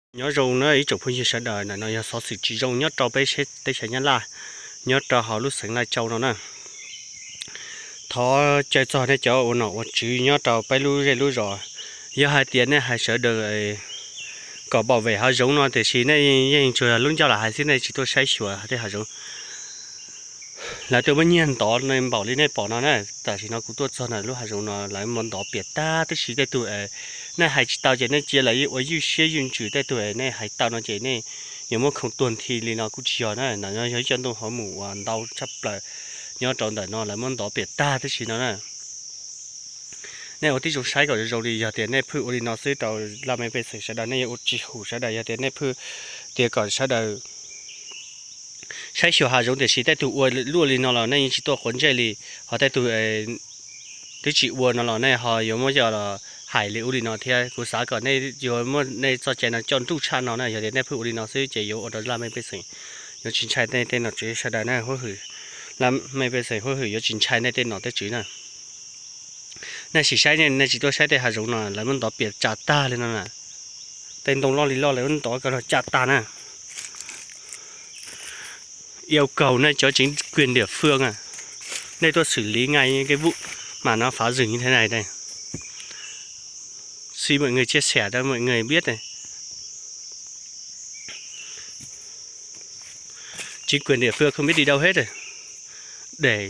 Nyob zoo na ib tsoom phooj ywg sawv daws, ntawm no yog xov xwm tsis zoo nyob rau peb teb chaws Nyab Laj, nyob rau hauv lub xeev Lai Châu no na. Thov caw txog nej cov ua nom ua tswv nyob rau peb lub zej lub zos, yog hais tias nej hais sawv daws kom bảo vệ hav zoov no tiam sis nej yeej tsuas lub ncauj los hais xwb, nej tsis tuaj saib xyuas tej hav zoov. Lawv tuaj muab nyiag ntov npaum li nej pom no na. Tam sim no kuv tuaj txog ntawm lub hav zoov no lawv muab ntov piam tag tib si. Tej tug nej hais tsis tau ces nej cia lawv ua ywj siab ywj ntsws. Tej tug nej hais tau no ces nej yuav muab khoom tuag nthi li no kuj tsis yog na. Ntawm no yog ib co ntoo hauv mus uas ntau tshaj plaws nyob rau ntawm no lawv muab ntov piam tag tib si no na. Nej ua tib zoo saib kom zoo zoo li, yog tias nej phwj ua li no xwb rau laj mej pej xeem sawv daws nej yuav ua tsis hum sawv daws. Yog tias nej phwj tias kom sawv daws saib xyuas hav zoov tiam sis tej tug ua luaj li no los nej yeej tsis tuaj quav ntsej li, ho tej tug twb tsis ua no los nej ho yuav muab coj los hais li ub li no thiab. Kuv xav kom nej yuav muab nej txoj cai no coj nruj tshaj no na. Yog tias nej phwj ua li no xwb ces yuav ua rau laj mej pej xeem yuav tsis ntshai nej tej nom tswv sawv daws na. Huab hwm, laj mej pej xeem huab hwm yuav tsis ntshai nej tej nom tej tswv na. Nej sim saib, nej tsis tuaj saib tej hav zoov no lawv muab ntov piam tsam tag li no na. Tej ntoo loj li loj lawv muab ntov kom lawv tsam tag na. Yêu cầu nej cov chính quyền địa phương, nej tuaj xử lý ngay cái vụ mà nó phá rừng như thế này đây. Xin mọi người chia sẻ cho mọi người biết này. Chính quyền địa phương không biết đi đâu hết rồi. Để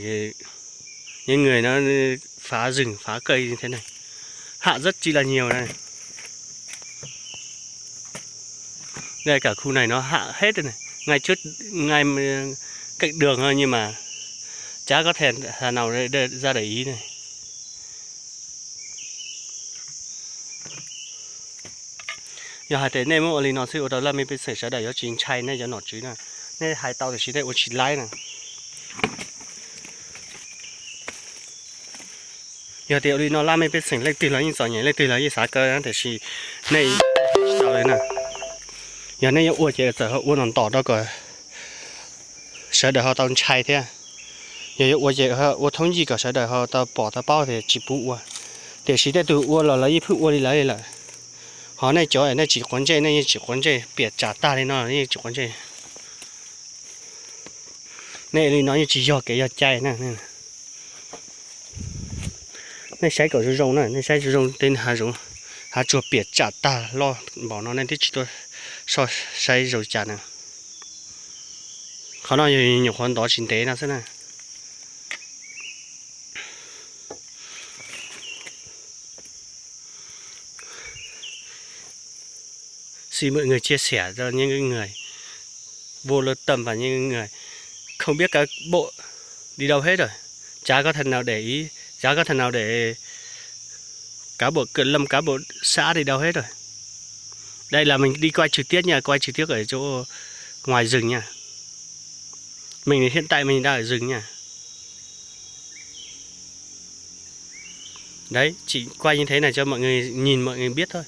những người nó phá rừng, phá cây như thế này. Hạ rất chi là nhiều đây. Đây, cả khu này nó hạ hết rồi này. Ngay trước, ngay cạnh đường thôi nhưng mà chả có thể thằng nào ra để ý này. Yog hais tias nej muab ua li no xwb ua rau laj mej pej xeem sawv daws yuav tsis ntshai nej cov nom tswv na. Nej hais tau tiam sis nej ua tsis laib na. Yog tias ua li no laj mej pej xeem leej twg los yeej txom nyem, leej twg los yeej xav kaw na, tiam sis nej tsis tau li na. Yog nej yuav ua ces txawm ho ua ntom ntom rau kom sawv daws ho tau ntshai thiab. Yog yuav ua ces ua thoob yij kom sawv daws ho tau pom tau paub tias tsis pub ua. Tiam sis tej tug ua los lawv yeej phwj ua li lawv li lawm. Ho nej cov nej tsis quav ntsej, nej yeej tsis quav ntsej, piam tsam tag li no yeej tsis quav ntsej. Nej li no yeej tsis yog kev yog cai na. Nej saib kom zoo zoo na, nej saib zoo zoo tej hav zoov, hav tsuag piam tsam tag loj npaum no nej twb tsis tuaj saib zoo cas na. Qhov no yog nyuam qhuav ntov tsis ntev no xwb na. Xin mọi người chia sẻ cho những người vô lương tâm và những người không biết cán bộ đi đâu hết rồi. Chả có thằng nào để ý, chả có thằng nào để cán bộ kiểm lâm, cán bộ xã đi đâu hết rồi. Đây là mình đi quay trực tiếp nha, quay trực tiếp ở chỗ ngoài rừng nha. Mình hiện tại mình đang ở rừng nha. Đấy, chỉ quay như thế này cho mọi người nhìn, mọi người biết thôi.